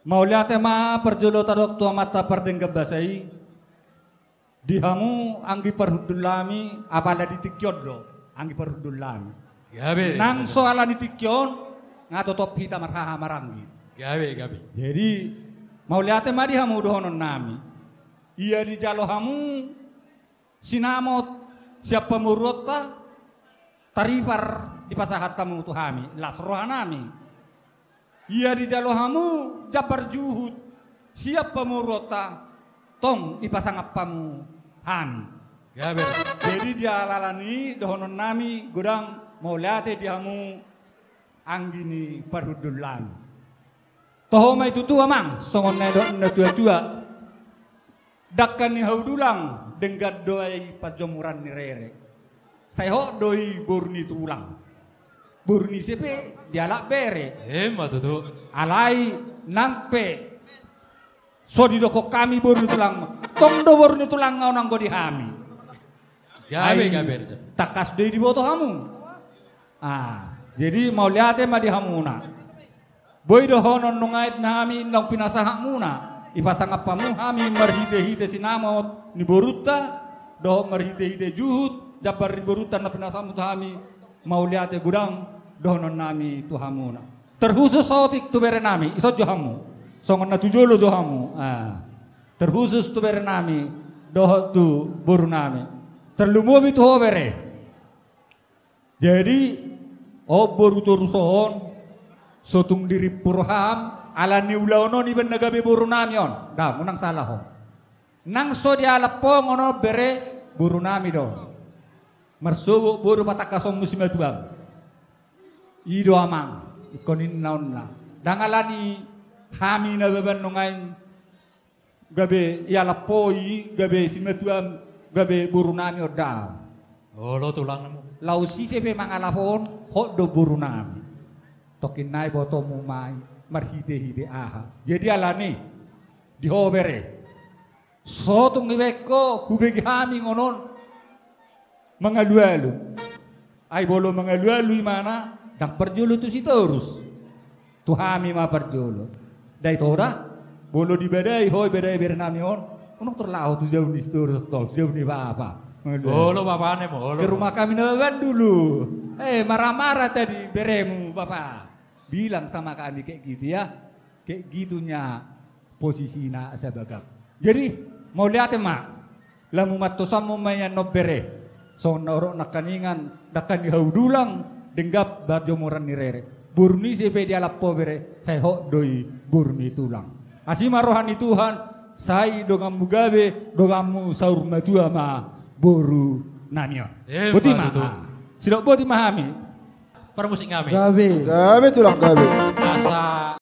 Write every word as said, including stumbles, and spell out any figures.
Mauliate ma parjolo tadok tu Amanta pardenggan basa i. Di hamu anggi parhundul nami, apala di tingki on do anggi parhundul nami. Gabe. Nang so ala ni tingki on, nga totop hita marhaha maranggi. Gabe, gabe. Jadi, mauliate ma di hamu dohonon nami. Ia dijalo hamu sinamot sian pamoruonta, taripar dipasahat hamu tu hami, las roha nami. Ia dijalo hamu jambar juhut sian pamoruonta, tong dipasangap hamu hami. Gabe. Jadi di ala ni i dohonon nami godang mauliate di hamu anggi ni parhundul nami. Toho ma i tutu amang, songon na nidok ni na tua-tua. Dangka ni haudulang, denggan do ai panjomuran ni rere. Sai hot do i boru ni tulang. Boru ni ise pe dialap bere. Ima tutu. Alai nang pe so didokkon hami boru ni tulang, tong do boru ni tulang on anggo di hami. Gabe, ai, gabe. Tangkas do i diboto hamu. Ah, jadi mauliate ma di hamuna. Boi dohonon nunga i nami naung pinasahatmuna. Ipasangap hamu hami marhite-hite sinamot ni borunta, dohot marhite-hite juhut jambar ni borunta na pinasahatmu tu hami. Mauliate godang dohonon nami tu hamuna. Terkhusus saotik tu bere nami, ison jo hamu. Songon na tu jolo jo hamu. Ah. Terkhusus tu bere nami, dohot tu boru nami. Tarlumobi tu ho bere. Jadi, o boru toru son, so tung dirimpu roham, ala ni ulaon on iba na gabe boru nami on. Dang, unang salah ho. Nang so dialap ho on bere, boru nami do. Marsogot boru patangkasonmu simatuam. I do amang, ingkon ninna on na. Dang ala ni hami na baban nunga i gabe ialap ho i, gabe simatuam, gabe boru nami on, dang. Olo tulang nami. Laos ise pe mangalap on, hot do boru nami. Tongkin nai botomu ma i, marhite-hite aha. Jadi ala ni, di ho bere. So tung dibaen ho, hubege hami ngonon. Mangalualu. Ai molo mangalualu imana, dang parjolo tu Sitorus. Tu hami ma parjolo. Dai toda, molo dibadai ho, ibadai bere nami on. Unang tor laho tu jabu ni Sitorus tong, tu jabu ni bapa. Mangalualu. Olo bapa nami, olo. Ke rumah kami na baban dulu. Eh, marah-marah tadi beremu, bapa. Bilang sama kami kayak gitu ya. Kayak gitunya posisina asa bagak. Jadi, mauliate ma. Lamu mantosanmu ma i annon bere. Songon na hudok nangkaningan, dangka ni haudulang, denggan panjomuran ni rere. Boru ni ise pe dialap ho bere, sai hot do i boru ni tulang. Asi ma roha ni Tuhan, sai donganmu gabe, donganmu saur matua ma boru nami on. Eh, boti ma tutu. Ah. Sidok boti ma hami. Parmusik nami. Gabe. Gabe tulang gabe. Asa